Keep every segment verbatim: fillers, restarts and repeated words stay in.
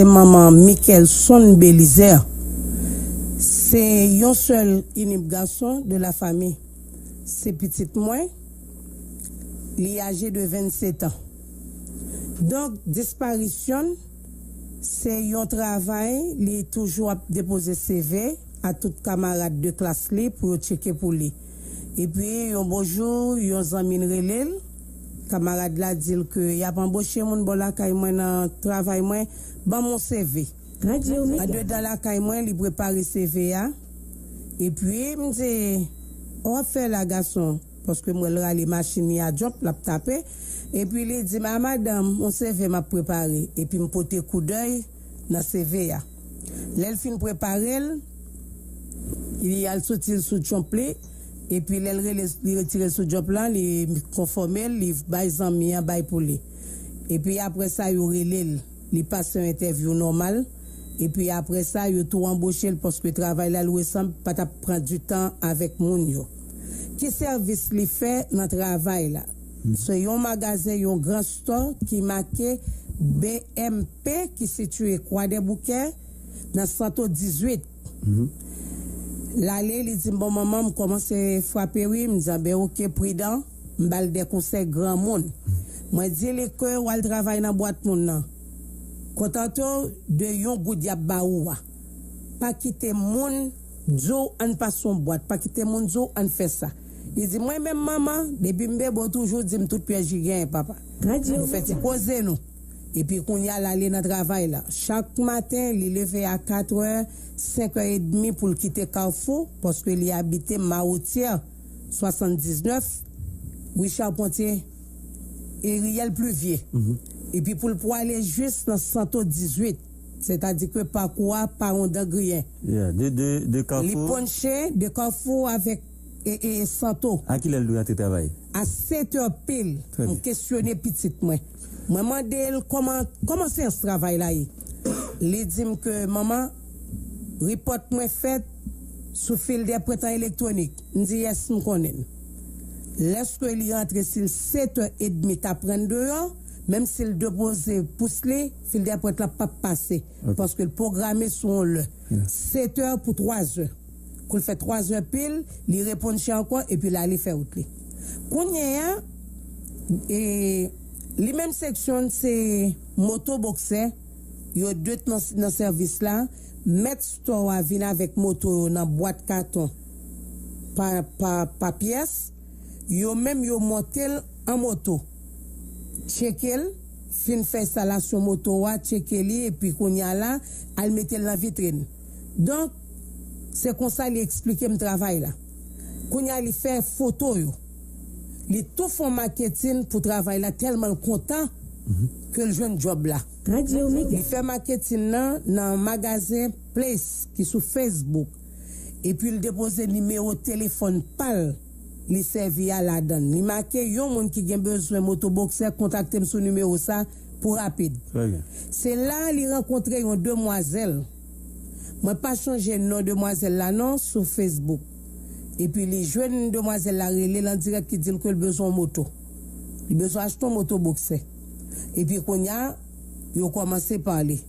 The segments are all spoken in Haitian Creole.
Manman Mickelson Belizaire. Se yon sèl inik gason de la fanmi. Se pitit mwen. Li aje de vennsetan. Donk, disparisyon l, se yon travay, li toujou ap depoze C V a tout kamarad de klas li pou yo tcheke pou li. Epi, yon bon jou, yon zanmi l rele l. Kamarad la di l ke y ap anboche moun bò lakay mwen nan travay mwen, ban m yon C V. Radyo Mega. Andedan lakay mwen, li prepare C V a. Epi, m di, "Ou ap fè la, gason?" Paske m wè l rale machin li a djòp, l ap tape. Epi, li di m, "A, madanm, yon C V m ap prepare." Epi, m pote koudèy nan C V a. Lè l fin prepare l, li al soti l sou djòp li. Epi, lè l rele, li retire l sou djòp lan, li konfòme l, li bay zanmi an, bay pou li. Epi, apre sa, yo rele l. Li pase yon entèvyou nòmal, epi apre sa, yo tou anboche l paske travay la, lwe sanm, pa t ap pran di tan avèk moun yo. Ki sèvis li fè nan travay la? Se yon magazen, yon gran store ki make B M P ki sitiye Kwadèboukè nan Santo dizuit. Lale, li di m, "Bon, manman, m kòmanse frape, wi." M di, "Anben, oke, pridan." M ba l de konsèy granmoun. Mwen di li ke w al travay nan bwat moun nan. Kontante w de yon goud y ap ba ou a. Pa kite moun di w ann pase yon bwat. Pa kite moun di w ann fè sa. Li di, "Mwen menm, manman, depi m bebe, w toujou di m tout pyès ji genyen, papa." Nou fè ti koze nou. Epi kounye a, l ale nan travay la. Chak maten, li leve a katrè, senkè edmi pou l kite Kafou, paske li abite Mawotyè, swasanndiznèf, ri Chapontyè e riyèl Plivye. Epi pou l pwale jis nan Santo dizuit, sètadi ke pakou a pa yon dan griyen. Yeah, de, de, de Li Kafou. Ponche de Kafou avèk e, e Santo. A kilè l dwe antre travay? A sèt è pil. Trè byen. M kesyone pitit mwen. Mwen mande l kòman, kòman seyans travay la ye. Li di m ke, "Manman, repòt mwen fèt sou fil dè pwent an elektwonik." M di, "Yès, m konnen l." Lèske li rantre, si l sèt è edmi ta pran deyò, menm si l depoze pous li, fil dè pwent la p ap pase. Ok. Paske l pwograme sou yon lè. Yeah. Sèt è pou twazè. Kou l fè twazè pil, li reponche ankò, epi l ale fè wout li. Kounye a, e, li menm seksyon se moto boksè, yo de t nan, nan sèvis la, mèt store a vin avèk moto yo nan bwat katon pa, pa, pa pyès, yo menm yo monte l an moto, tcheke l, fin fè enstalasyon moto a, tcheke li, epi kounye a la, al mete l nan vitrin. Donk, se konsa li eksplike m travay la. Kounye a, li fè foto yo. Li tou fè yon maketin pou travay la, tèlman l kontan ke l jwenn djòb la. Li fè maketin nan nan magazen Place ki sou Facebook. Epi l depoze nimewo telefòn pa l li sèvi a ladan l. Li make, "Yon moun ki gen bezwen moto boksè, kontakte m sou nimewo sa pou rapid." Trè byen. Se la li rankontre yon demwazèl. Mwen pa chonje non demwazèl la non, sou Facebook. Epi li jwenn demwazèl la rele l an dirèk ki di l ke l bezwen yon moto. Li bezwen achte yon moto boksè. Epi kounye a, yo kòmanse pale.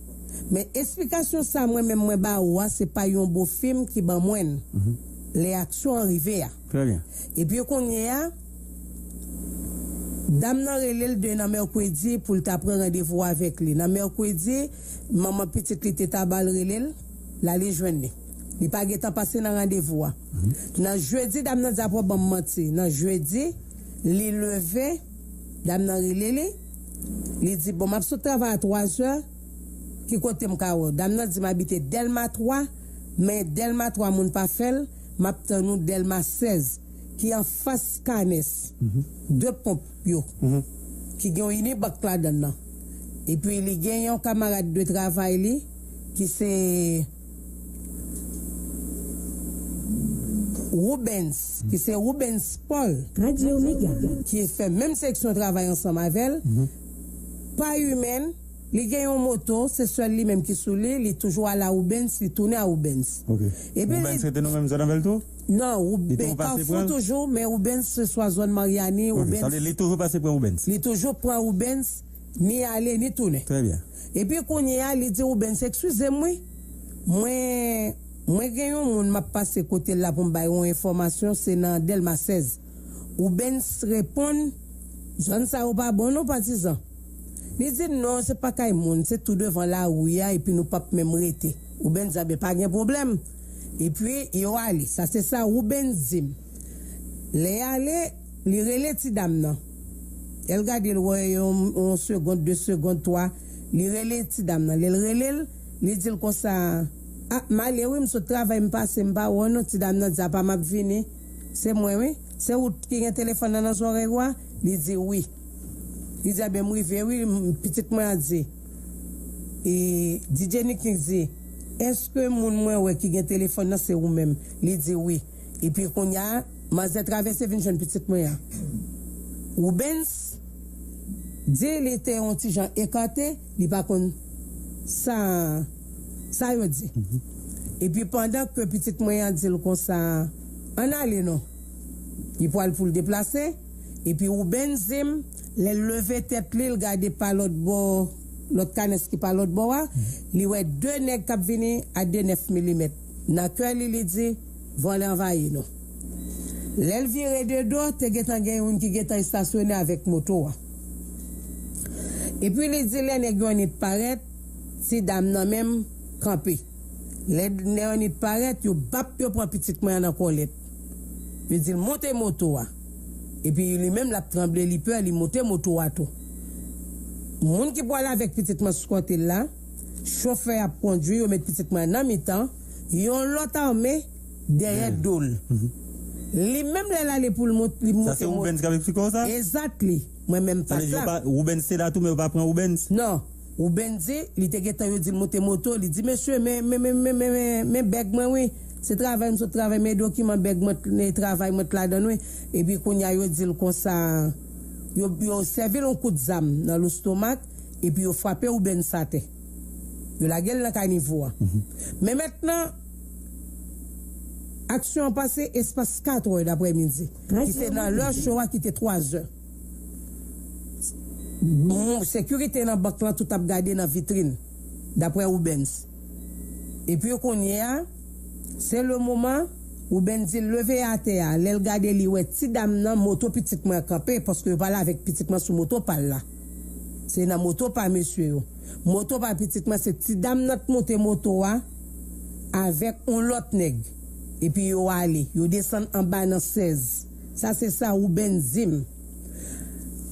Men esplikasyon sa mwen menm mwen ba ou a, se pa yon bon fim ki ban mwen l. Lè aksyon an rive a. Trè byen. Epi kounye a, dam nan rele l de nan mèkredi pou l ta pran randevou avèk li. Nan mèkredi, manman pitit li te ta ba l rele l, l ale jwenn li. Li pa gentan pase nan randevou a. Nan jedi, dam nan di, "Apa w ban m manti." Nan jedi, li leve, dam nan rele li. Li di, "Bon, m ap sot travay a twazè, ki kote m ka wè w?" Dam nan di, "M abite Dèlma twa, men Dèlma twa moun pa fè l, m ap tann ou Dèlma sèz, ki anfas Kanès, de ponp yo, ki gen yon Unibank ladan l nan." Epi li gen yon kamarad de travay li, ki se Rubens, ki se Rubens Paul, ki fè menm seksyon travay ansanm avè l, pa imèn, li gen yon moto, se sèl li menm ki sou li, li toujou al a Rubens, li tounen a Rubens. Ok. Epi Rubens rete nan menm zòn avè l tou? Non, Rubens, Kafou toujou, men Rubens se swa zòn Maryani, Rubens. Ok, sa vle li toujou pase pran Rubens? Li toujou pran Rubens, ni ale, ni tounen. Trè byen. Epi kounye a, li di Rubens, "Eskize m, wi. Mwen, mwen gen yon moun m ap pase kote l la pou m bay yon enfòmasyon, se nan Dèlma sèz." Rubens reponn, "Zòn sa yo pa bon non, patizan." Li di, "Non, se pa kay moun, se tou devan lari a, epi nou p ap menm rete." Rubens di, "Anben, pa gen pwoblèm." Epi, yo ale. Sa se sa Rubens di m. Lè y ale, li rele ti dam nan. Lè l gade l wè yon, yon segond, de segond, twa, li rele ti dam nan. Lè l rele l, li di l konsa, "A, m ale wi, m sot travay, m pase, m pa wè w non." Ti dam nan di, "Apa m ap vini? Se mwen wi. Se ou ki gen telefòn nan nan zòrèy ou a?" Li di, "Wi." Li di, "Anben, m rive wi." M, pitit mwen an di, e, D J Nick Nick di, "Èske moun mwen wè ki gen telefòn nan se ou menm?" Li di, "Wi." Epi kounye a, manzè travèse vin jwenn pitit mwen an. Rubens di li te yon ti jan ekate, li pa konn sa, sa yo di. Epi pandan ke pitit mwen an di l konsa, "Ann ale non." Li pral pou l deplase, epi Rubens di m, lè l leve tèt li, l gade pa lòt bò, lòt kanès ki pa lòt bò a, li wè de nèg k ap vini a de nèf milimèt. Nan kè li, li di, "Vòlè anvayi nou." Lè l vire de do, te gentan gen youn ki gentan estasyone avèk moto a. Epi li di, lè nèg yo annik parèt, ti dam nan menm kanpe. Lè nèg yo annik parèt, yo bap, yo pran pitit mwen an nan kòlèt. Yo di l, "Monte moto a." Epi li menm, l ap tranble, li pè, li monte moto a tou. Moun ki pral avèk pitit mwen sou kote l la, chofè ap kondui, yo met pitit mwen nan mitan, yon lòt ame dèyè do l. Li menm lè l ale pou l mont-, li monte moto. Sa se Rubens k ap eksplike w sa? Exactly. Mwen menm pa la. Rubens te la tou, men yo pa pran Rubens? Non. Rubens di, li te gentan, yo di l monte moto, li di, "Mesye, men, men, men bèg mwen, wi. Se travay, m sot travay, men dokiman bèg mwen, travay mwen t ladan l, wi." Epi kounye a, yo di l konsa, yo, yo sèvi l yon kout zam nan lestomak, epi yo frape Rubens atè. Yo lage l nan kanivo a. Men mentnan, aksyon an pase espas kat è daprèmidi, ki se nan lè cho a ki te twa zè. Moun sekirite nan bank lan tout ap gade nan vitrin, daprè Rubens. Epi kounye a, se le moman Rubens di l leve atè a. Lè l gade, li wè ti dam nan, moto pitit mwen kanpe, paske yo pale avèk pitit mwen sou moto pa l la. Se nan moto pa mesye yo. Moto pa pitit mwen, se ti dam nan t monte moto a avèk yon lòt nèg. Epi yo ale, yo desann anba nan sèz. Sa se sa Rubens di m.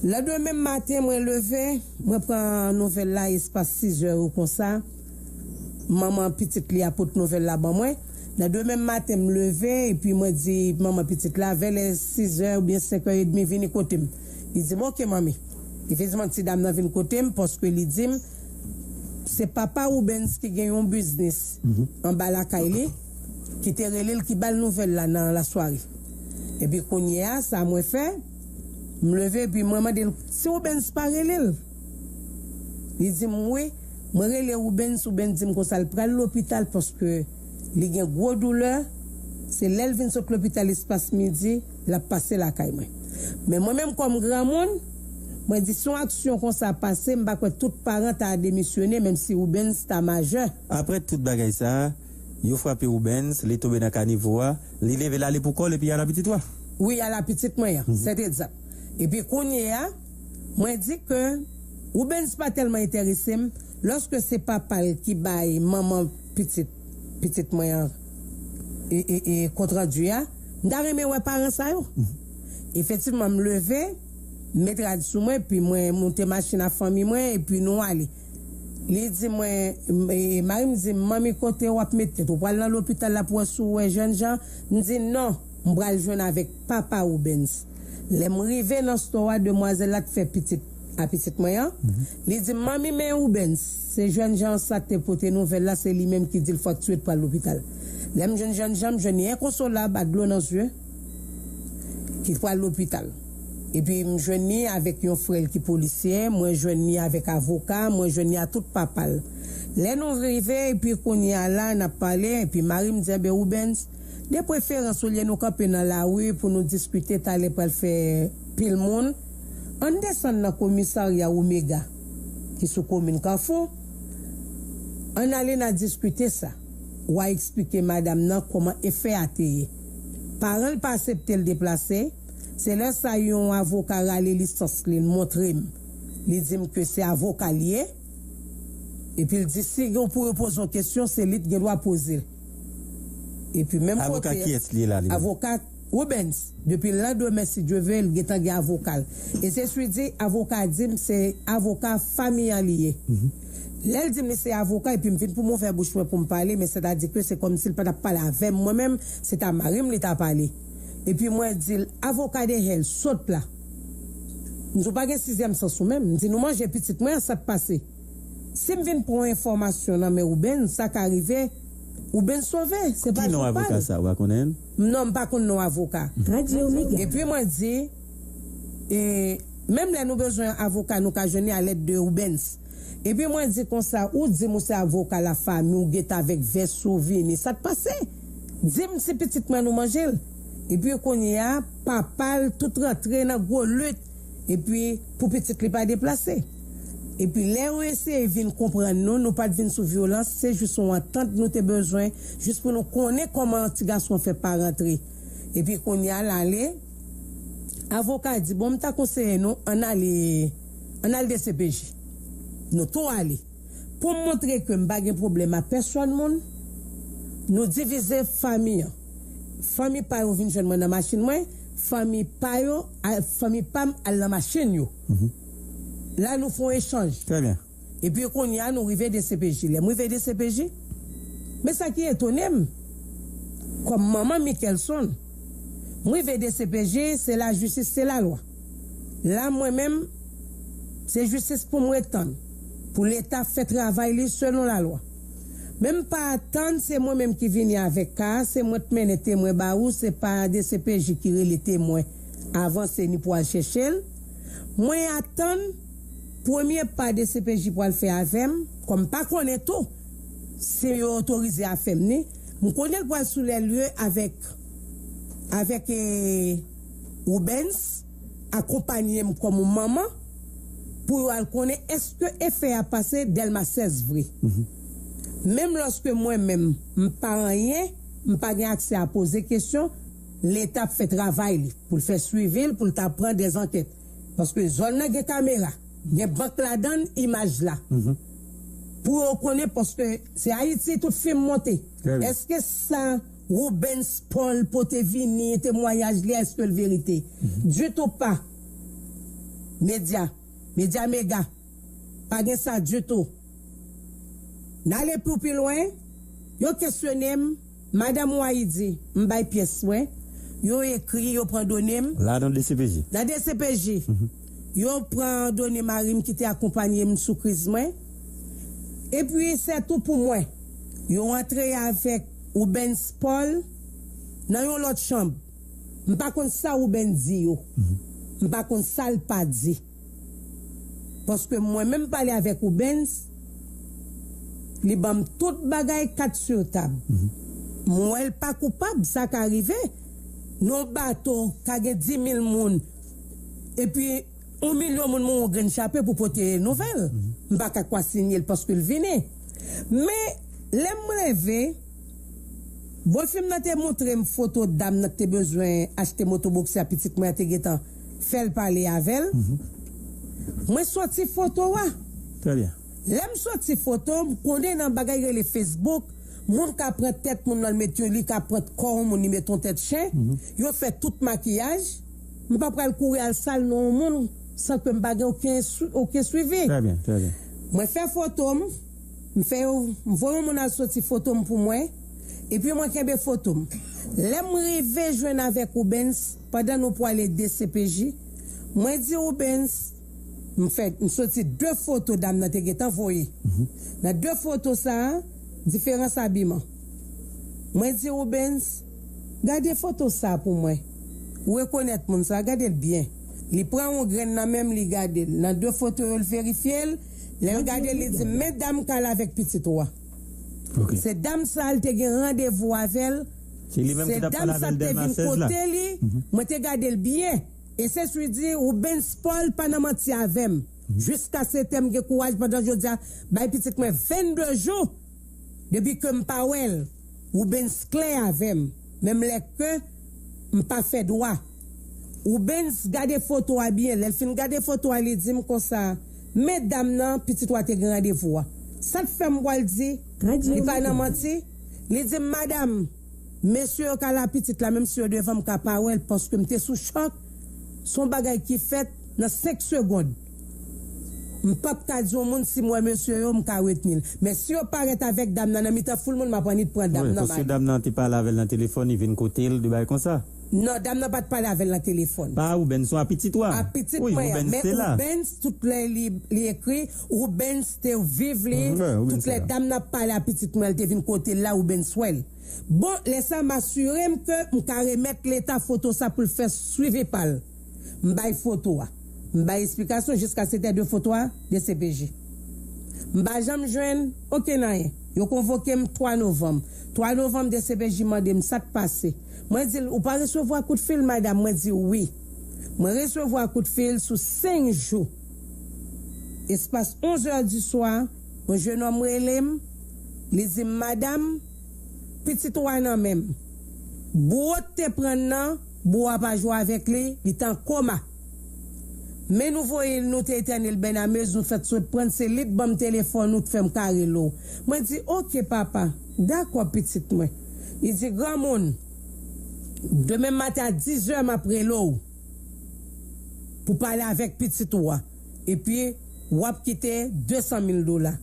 Landemen maten, mwen leve, mwen pran nouvèl la espas sizè yo konsa. Manman pitit li a pot nouvèl la ban mwen. Landemen maten, m leve, epi mwen di manman pitit la, vè lè sizè oubyen senk è edmi, vini kote m. Li di m, "Oke, manmi." Efektivman, ti dam nan vin kote m, paske li di m, se papa Rubens ki gen yon biznis anba lakay li, ki te rele l, ki ba l nouvèl la nan lasware. Epi kounye a, sa mwen fè, m leve, epi mwen mande l si Rubens pa rele l. Li di m, "Wi, mwen rele Rubens, Rubens di m konsa l pral lopital paske li gen gwo doulè, se lè l vin sot lopital espas midi, l ap pase lakay mwen." Men mwen menm kòm granmoun, mwen di si yon aksyon konsa pase, m pa kwè tout paran ta demisyone, menm si Rubens ta majè. Apre tout bagay sa, yo frape Rubens, li tonbe nan kanivo a, li leve l ale pou kò l epi y al a pitit ou a? Wi, y al a pitit mwen an, sèt egzak. Epi kounye a, mwen di ke Rubens pa tèlman enterese m, lòske se papa l ki bay manman pitit, pitit mwen an, e, e, e, kontrandi a, m ta renmen wè paran sa yo. Efektivman, m leve, m met rad sou mwen, epi mwen monte machin a fanmi mwen, epi nou ale. Li di mwen, m-, e, mari m di m, "Manmi, kote w ap met tèt? Ou pral nan lopital la pou wè si w wè jènjan?" M di, "Non, m pral jwenn avèk papa Rubens." Lè m rive nan store a, demwazèl la t fè pitit a pitit mwen an. Li di m, "Manmi, men Rubens, se jènjan sa k te pote nouvèl la, se li menm ki di l fò k tiye l pral lopital." Lè m jwenn jènjan, m jwenn li enkonsolab, ak dlo nan zye, ki pral lopital. Epi m jwenn li avèk yon frè l ki polisye, mwen jwenn li avèk avoka, mwen jwenn li a tout papa l. Lè nou rive, epi kounye a la, n ap pale, epi mari m di, "Enben, Rubens, de preferans, olye nou kanpe nan lari pou nou diskite, talè pral fè pil moun, ann desann nan komisarya Omega." ki sou komin Kafou. Ann ale n a diskite sa. W a eksplike madanm nan kòman efè a te ye. Paran l pa aksepte l deplase. Se lè sa yon avoka rale lisans li, l montre m. Li di m ke se avoka l ye. Epi l di si gen pou yo poze yon kesyon, se li t gen dwa poze l. Epi menm kote. Avoka kiyès li ye la, li menm? Avoka Rubens. Depi landemen, si Dye ve, l gentan gen avoka l. E se sou di, avoka a di m se avoka fanmi an li ye. Lè l di m li se avoka, epi m vin pou m ouvè bouch mwen pou m pale, men sètadi ke se kòmsi l pa t ap pale avè m mwen menm, se ta mari m li ta pale. Epi mwen di l, avoka de hèl, sot la. M di w pa gen sizyèm sans ou menm. M di nou manje pitit mwen an, sa k pase? Si m vin pran yon enfòmasyon nan men Rubens, sa ka rive, Rubens sove. Se pa Ki non avoka sa, ou pa konnen l? Non, m pa konn non avoka. Radyo Omega. Epi mwen di, e, menm lè nou bezwen avoka, nou ka jwenn li a lèd de Rubens. Epi mwen di konsa, ou di m ou se avoka lafanmi, ou gentan avèk vès ou vini, sa k pase? Di m si pitit mwen nou manje l. Epi kounye a, papa l tout rantre nan gwo lit. Epi pou pitit li pa deplase. Epi lè yo eseye vin konprann nou, nou pa t vin sou vyolans, se jis yon antant nou te bezwen, jis pou nou konnen kòman ti gason an fè pa rantre. Epi kounye a l ale, avoka a di, bon, m ta konseye nou, ann ale, ann al D C P J. Nou tou ale. Pou m montre ke m pa gen pwoblèm ak pèsòn moun, nou divize fanmi an. Fanmi pa yo vin jwenn mwen nan machin mwen, fanmi pa yo, a, fanmi pa m al nan machin yo. La nou fè yon echanj. Trè byen. Epi kounye a nou rive D C P J. Lè m rive D C P J, men sa ki etone m, kòm manman Mickelson, m rive D C P J, se lajistis, se lalwa. La mwen menm, se jistis pou m ret tann, pou Leta fè travay li selon lalwa. Men m pa atann se mwen menm ki vini avèk ka a, se mwen t mennen temwen ba ou, se pa D C P J ki rele temwen avanse ni pou al chèche l. Mwen atann premye pa D C P J pral fè avè m, kòm m pa konnen tou si yo otorize afè m ni, m konnen l pral sou lè lye avèk, avèk, e, Rubens, akonpanye m kòm yon manman, pou yo al konnen èske efè a pase Dèlma sèz vre. Menm lòske mwen menm, m pa anyen, m pa gen aksè a poze kesyon, Leta ap fè travay li, pou l fè swivi l, pou l ta pran dèzankèt. Paske zòn nan gen kamera, gen bank ladan l, imaj la. Pou yo konnen, paske se Ayiti tout fim monte. Trè byen. Èske sa Rubens Paul pote vini, temwayaj li, èske l verite? Ditou pa. Medya, medya mega, pa gen sa ditou. N ale pou pi lwen, yo kesyone m, madanm Wayidi, m bay pyès mwen, yo ekri, yo pran done m. La nan D C P J? Nan D C P J. Yo pran done mari m ki te akonpanye m sou kriz mwen. Epi, se tou pou mwen. Yo antre avèk Rubens Paul nan yon lòt chanm. M pa konn sa Rubens di yo. M pa konn sa l pa di. Paske mwen menm pale avèk Rubens, li ban m tout bagay, kat sou tab. M wè l pa koupab, sa ka rive. Nan yon bato, ka gen dis mil moun. Epi, yon milyon moun mouri yon grenn chape pou pote nouvèl. M pa ka kwasinye l paske l vini. Men, lè m leve, bòfim nan te montre m foto dam nan ki te bezwen achte moto boksè a pitit mwen an te gentan fè l pale avè l. Mwen soti foto a. Trè byen. Lè m soti foto, m konnen nan bagay rele Facebook, moun ka pran tèt moun nan l met yo, li ka pran kò yon moun, li met yon tèt chen, yo fè tout makiyaj. M pa pral kouri al sal non yon moun san ke m pa gen okenn swi-, okenn swivi. Trè byen, trè byen. Mwen fè foto m, m fè yo, m voye yon moun al soti foto m pou mwen, epi mwen kenbe foto m. Lè m rive jwenn avèk Rubens, pandan nou pwale D C P J, mwen di Rubens, m fè, m soti de foto dam nan te gentan voye. Nan de foto sa a, diferans abiman. Mwen di Rubens, gade foto sa pou mwen. Ou rekonèt moun sa, gade l byen. Li pran yon grenn nan men m, li gade l. Nan de foto yo, l verifye l. Lè l gade l, li di, men dam k al avèk pitit ou a. Ok. Se dam sa a, l te gen randevou avè l. Se li menm ki t ap pale avè l Dèlma sèz la. Se dam sa a te vin kote li. Mwen te gade l byen. E se sou di, Rubens Paul pa nan manti avè m. Jiskaskè m gen kouraj pandan jodi a, bay pitit mwen vennde jou depi ke m pa wè l. Rubens klè avè m, menm lè ke m pa fè dwa. Rubens gade foto a byen, lè l fin gade foto a, li di m konsa, men dam nan pitit ou a te gen randevou a. Sa k fè m pral di li pa nan manti? Li di m, madanm, mesye yo ka la pitit la, menm si yo devan m ka pa wè l, paske m te sou chòk. Se yon bagay ki fèt nan senk segonn. M p ap ka di yon moun si m wè mesye yo, m ka retni l. Men si yo parèt avèk dam nan nan mitan foul moun, m ap annik pran dam nan ba li. Wi, paske dam nan te pale avè l nan telefòn, li vin kote l, de bagay konsa. Non, dam nan pa t pale avè l nan telefòn. Pa Rubens, a pitit ou a? A pitit mwen an. Men Rubens, tout lè li, li ekri, Rubens te viv li, tout lè dam nan ap pale a pitit mwen, li te vin kote l la, Rubens wè l. Bon, lè sa m asire m ke m ka remèt Leta foto sa pou l fè swivi pa l. M bay foto a. M bay esplikasyon jiskaskè de foto a, D C P J. M pa janm jwenn okenn anyen. Yo konvoke m twa novanm. Twa novanm, D C P J mande m sa k pase. Mwen di l, ou pa resevwa kout fil, madanm? Mwen di wi. Mwen resevwa kout fil sou senk jou. Espas onz è di swa, yon jenòm rele m, li di m, madanm, pitit ou a nan men m. Bouro te pran l nan, Bouro a pa jwe avèk li, li t an koma. Men nou voye l, nou te etène l bènamez, nou fèt sot pran l, se li t ban m telefòn ou, t fè m ka rele w. Mwen di, oke papa, dakò pitit mwen. Li di, granmoun, demen maten a dizè m ap rele w pou pale avèk pitit ou a. Epi, w ap kite de san mil dola.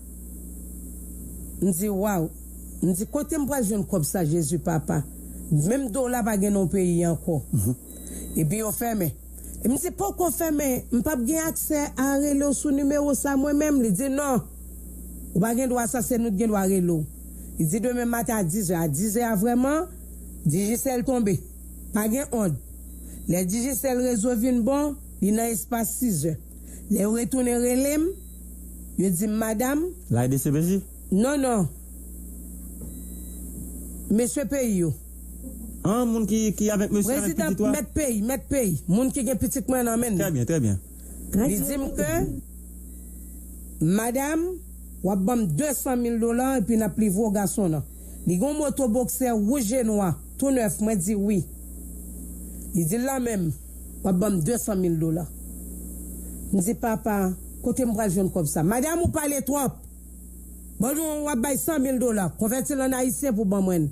M di, waw. M di, kote m pral jwenn kòb sa, Jezi papa? Menm dola pa gen nan peyi ankò. Epi yo fèmen. E m di, poko fèmen, m p ap gen aksè a rele w sou nimewo sa mwen menm? Li di, non. Ou pa gen dwa sa, se nou t gen dwa rele w. Li di, demen maten a dizè, a dizè a vrèman, Digicel tonbe. Pa gen ond. Lè Digicel rezo vin bon, li nan espas sizè. Lè yo retounen rele m, yo di m, madanm. La e D C P J? Non, non. Mesye peyi yo. An, moun ki, ki avèk mesye, avèk pitit ou a? Prezidan, mèt peyi, mèt peyi. Moun ki gen pitit mwen nan men l. Trè byen, trè byen. Li di m ke, madanm, w ap ban m de san mil dola epi n ap livre w gason nan. Li gen yon moto boksè wouj e nwa, tou nèf, mwen di wi. Li di l la menm, w ap ban m de san mil dola. M di, papa, kote m pral jwenn kòb sa? Madanm, ou pale twòp. Bon, nou, w ap bay san mil dola. Konvèti l an ayisyen pou ban mwen l.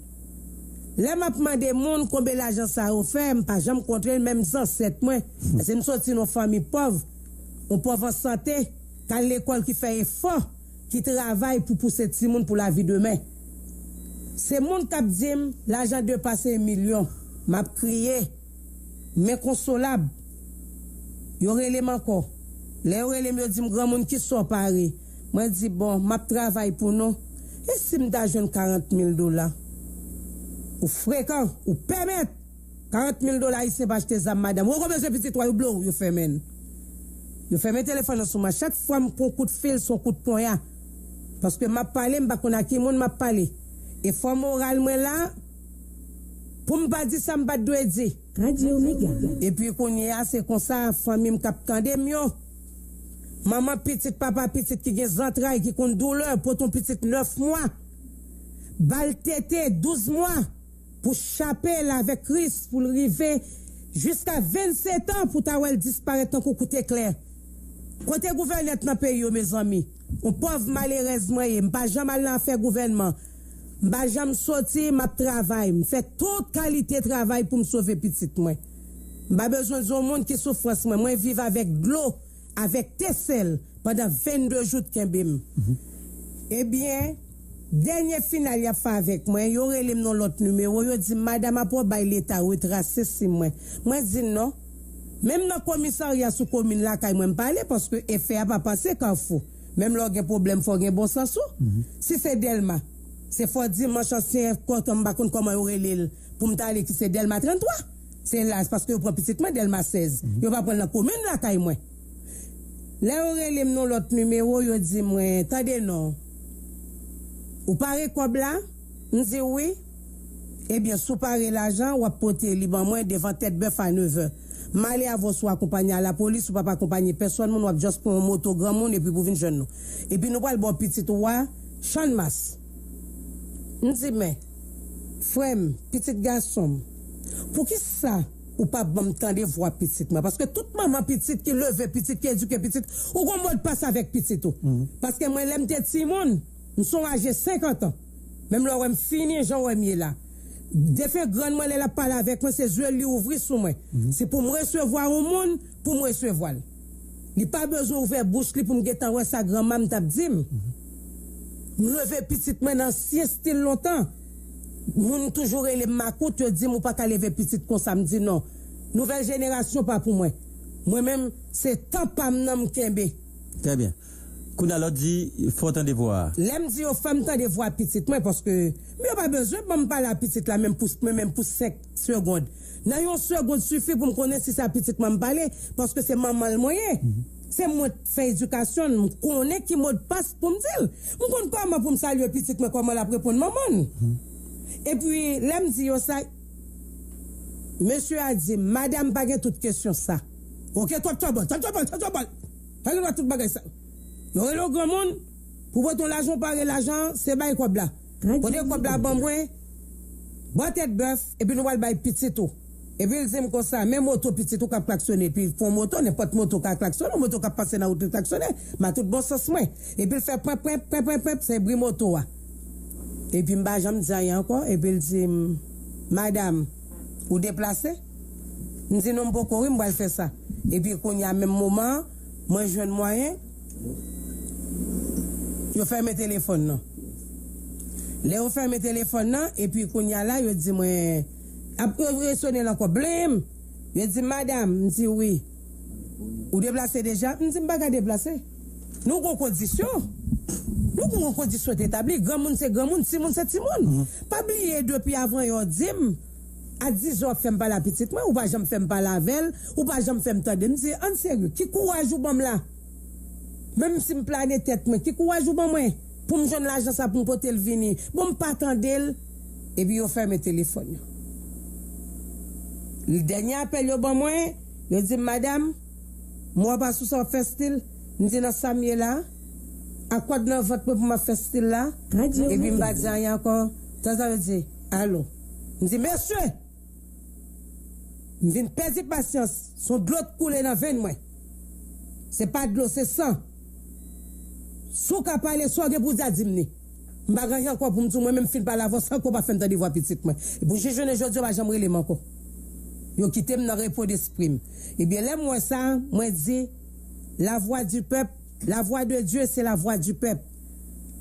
Lè m ap mande moun konbyen lajan sa yo fè, m pa janm kontre l, menm zansèt mwen. Paske m soti nan yon fanmi pòv, yon pòv an sante, k al lekòl, ki fè efò, ki travay pou pouse timoun pou lavi demen. Se moun k ap di m, lajan de pa se milyon. M ap kriye. M enkonsolab. Yo rele m ankò. Lè yo rele m, yo di m, granmoun, kisa w pare? Mwen di, bon, m ap travay pou nou. E si m ta jwenn karant mil dola? Ou frekan, ou pèmèt. Karant mil dola ayisyen pa achte zam, madanm. Ou poko bezwen pitit ou a, yo blow, yo fèmen l. Yo fèmen telefòn nan sou mwen. Chak fwa m pran kout fil, se yon kout ponya. Paske m ap pale, m pa konn a ki moun m ap pale. Efò moral mwen la, pou m pa di sa m pa t dwe di. Radyo Mega. Epi kounye a, se konsa, fanmi m k ap tande m yo. Manman pitit, papa pitit ki gen zantray, ki konn doulè, pote yon pitit nèf mwa. Ba l tete douz mwa pou chape l avèk Kris, pou l rive jiska vennsetan pou ta wè l disparèt tankou kout eklè. Kote gouvènè t nan peyi yo, mezanmi? Yon pòv malerèz mwen ye, m pa janm al nan afè gouvènman. M pa janm soti, m ap travay. M fè tout kalite travay pou m sove pitit mwen. M pa bezwen di yon moun ki soufrans mwen. Mwen viv avèk dlo, avèk te sèl, pandan vennde jou t kenbe m. Ebyen, dènye final y ap fè avèk mwen, yo rele m nan lòt nimewo, yo di m, madanm, apre w bay Leta retrase sim mwen. Mwen di non. Menm nan komisarya sou komin lakay mwen, m pa ale, paske efè a pa pase Kafou. Menm lè w gen pwoblèm, fò w gen bon sans ou. Si se Dèlma, se fò dimanch ansyen kòtan, m pa konn kòman yo rele l, pou m t ale ki se Dèlma trannntwa. Se la, paske yo pran pitit mwen Dèlma sèz. Yo pa pran l nan komin lakay mwen. Lè yo rele m nan lòt nimewo, yo di mwen, tande non. Ou pare kòb la? M di wi. Ebyen, si w pare lajan, w ap pote li ban mwen devan tèt bèf a nevè. M ale avè w si w akonpanye a lapolis, ou p ap akonpanye pèsòn moun, w ap just pran yon moto granmoun epi pou vin jwenn nou. Epi nou pral ba w pitit ou a, Channmas. M di, men, frè m, pitit gason m, poukisa ou pa ban m tande vwa pitit mwen? Paske tout manman pitit ki leve pitit, ki edike pitit, ou gon modpas avèk pitit ou. Paske mwen, lè m te timoun, m se yon aje senkant an. Menm lè w wè m fini, jan w wè m ye la. Defen grann mwen, lè l ap pale avèk mwen, se zye l li ouvri sou mwen. Se pou m resevwa yon moun, pou m resevwa l. Li pa bezwen ouvè bouch li pou m gentan wè sa granma m t ap di m. M leve pitit mwen nan ansyen estil lontan. Moun toujou rele m makout, yo di m ou pa ka leve pitit konsa. M di non. Nouvèl jenerasyon pa pou mwen. Mwen menm, se tan pa m nan m kenbe. Trè byen. Kounye a lòt di, fò w tande vwa a. Lè m di yo fè m tande vwa pitit mwen, paske men yo pa bezwen ban m pale a pitit la menm pou, men menm pou senk segonn. Nan yon segonn sifi pou m konnen si se a pitit mwen m pale, paske se manman l mwen ye. Se mwen k fè edikasyon l, m konnen ki modpas pou m di l. M konn kòman pou m salye pitit mwen, kòman l ap reponn manman l. Epi, lè m di yo sa, mesye a di m, madanm, pa gen tout kesyon sa. Oke, twòp twòbòl, twòp twòbòl, twòp twòbòl. Pa gen dwa tout bagay sa. Yo rele w granmoun, pou pote yon lajan, ou pare lajan an, se bay kòb la. Pote kòb la ban mwen, bò tèt bèf, epi nou pral bay pitit ou. Epi l di m konsa, men moto pitit ou k ap klaksonnen. Epi l pran moto, nenpòt moto ka klaksonnen, yon moto k ap pase nan wout li klaksonnen. M a tout bon sans mwen. Epi l fè pwèp, pwèp, pwèp, pwèp, pwèp, se bri moto a. Epi m pa janm di anyen ankò. Epi l di m, madanm, ou deplase? M di non, m poko, wi, m pral fè sa. Epi kounye a, menm moman an, mwen jwenn mwayen, yo fèmen telefòn nan. Lè yo fèmen telefòn nan, epi kounye a la, yo di mwen, ap, yo resone l ankò, blim! Yo di m, madanm, m di wi. Ou deplase deja? M di m pa ka deplase. Nou gon kondisyon. Nou gon kondisyon te etabli. Granmoun se granmoun, timoun se timoun. Pa bliye depi avan yè w di m, a diz è w ap fè m pale a pitit mwen, ou pa janm fè m pale avè l, ou pa janm fè m tande. M di, ann serye, ki kouraj ou ban m la? Menm si m plane tèt mwen, ki kouraj ou ban mwen pou m jwenn lajan sa pou m pote l vini? Bon, m pa tande l. Epi yo fèmen telefòn yo. Dènye apèl yo ban mwen, yo di m, madanm, m wè w pa sou sa w ap fè stil. M di, nan sa m ye la, ak kòd nan vant mwen pou m ap fè stil la. Epi m pa di anyen ankò. Tanzan yo di, alo. M di, mesye! M vin pèdi pasyans, se yon dlo k koule nan venn mwen. Se pa dlo, se san. Si w ka pale, sa w gen pou w di a, di m li. M pa gen anyen ankò pou m di w, mwen menm m fin pale avè w, san ke w pa fè m tande vwa pitit mwen. E pou jis jounen jodi a, yo pa janm rele m ankò. Yo kite m nan repo despri m. Ebyen, lè m wè sa, mwen di, la voix du peuple, la voix de Dieu, c'est la voix du peuple.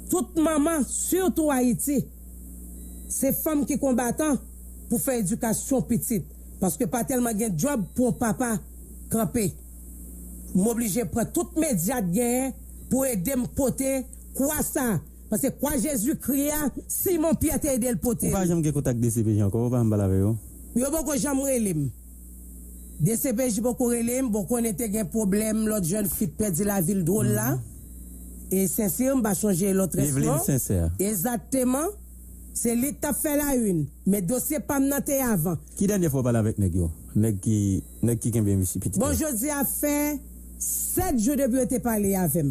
Tout manman, sitou Ayiti, se fanm ki konbatan pou fè edikasyon pitit. Paske pa tèlman gen djòb pou yon papa kanpe. M oblije pran tout medya k genyen pou ede m pote kwa sa. Paske kwa Jezikri a, Simon Pyè te ede l pote l. Ou pa janm gen kontak D C P J ankò, ou pa janm pale avè yo? Yo poko janm rele m. D C P J poko rele m, bon, konnen te gen pwoblèm, lòt jèn fi t pèdi lavi l dwòl la. E Sensè, m pa chonje lòt rès non. Eveline Sensè. Egzakteman. Se li k t ap fè la une, men dosye pa m nan te avan. Ki dènye fwa w pale avèk nèg yo? Nèg ki, nèg ki kenbe misye pitit la? Bon, jodi a fè sèt jou depi yo te pale avè m.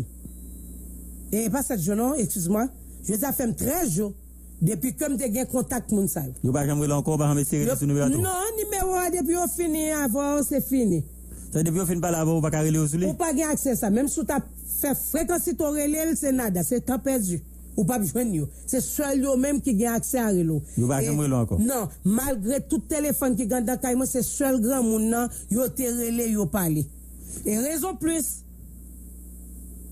E pa sèt jou non, eskiz mwa. Jodi a fè m trèz jou depi ke m te gen kontak moun sa yo. Yo pa janm rele w ankò, ou pa janm eseye rele sou nimewo a tou? Non, nimewo a depi yo fini avè w, se fini. Sa depi yo fin pale avè w, ou pa ka rele yo sou li? Ou pa gen aksè sa. Menm si w ta fè frekansi to rele l, se nada, se tan pèdi. Ou p ap jwenn yo. Se sèl yo menm ki gen aksè a rele w. Yo pa janm rele w ankò? Non, malgre tout telefòn ki gen anndan kay mwen, se sèl granmoun nan yo te rele, yo pale. E rezon plis,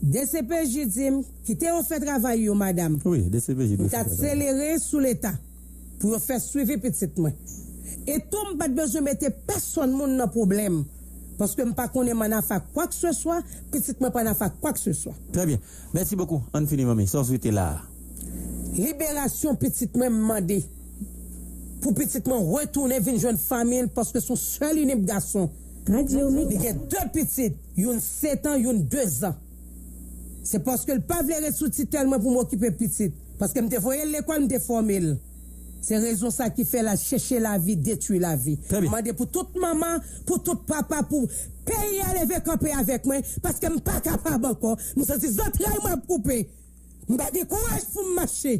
D C P J di m, kite yo fè travay yo, madanm. Wi, D C P J dwe fè travay. M t ap selere sou Leta pou yo fè swivi pitit mwen. E tou, m pa t bezwen mete pèsonn moun nan pwoblèm. Paske m pa konnen m ann afè ak kwakseswa, pitit mwen pa ann afè ak kwakseswa. Trè byen. Mèsi bokou. Ann fini, manmi. Sa w swete la a? Liberasyon pitit mwen, m mande. Pou pitit mwen retounen vin jwenn fanmi l, paske se yon sèl inik gason. Li gen de pitit, youn sèt an, youn de zan. Se paske l pa vle ret sou titèl mwen pou m okipe pitit. Paske m te voye l lekòl, m te fòme l. Se rezon sa ki fè l al chèche lavi, detwi lavi. Mande pou tout manman, pou tout papa, pou peyi a leve kanpe avèk mwen, paske m pa kapab ankò. M santi zantray mwen ap koupe. M pa gen kouraj pou m mache.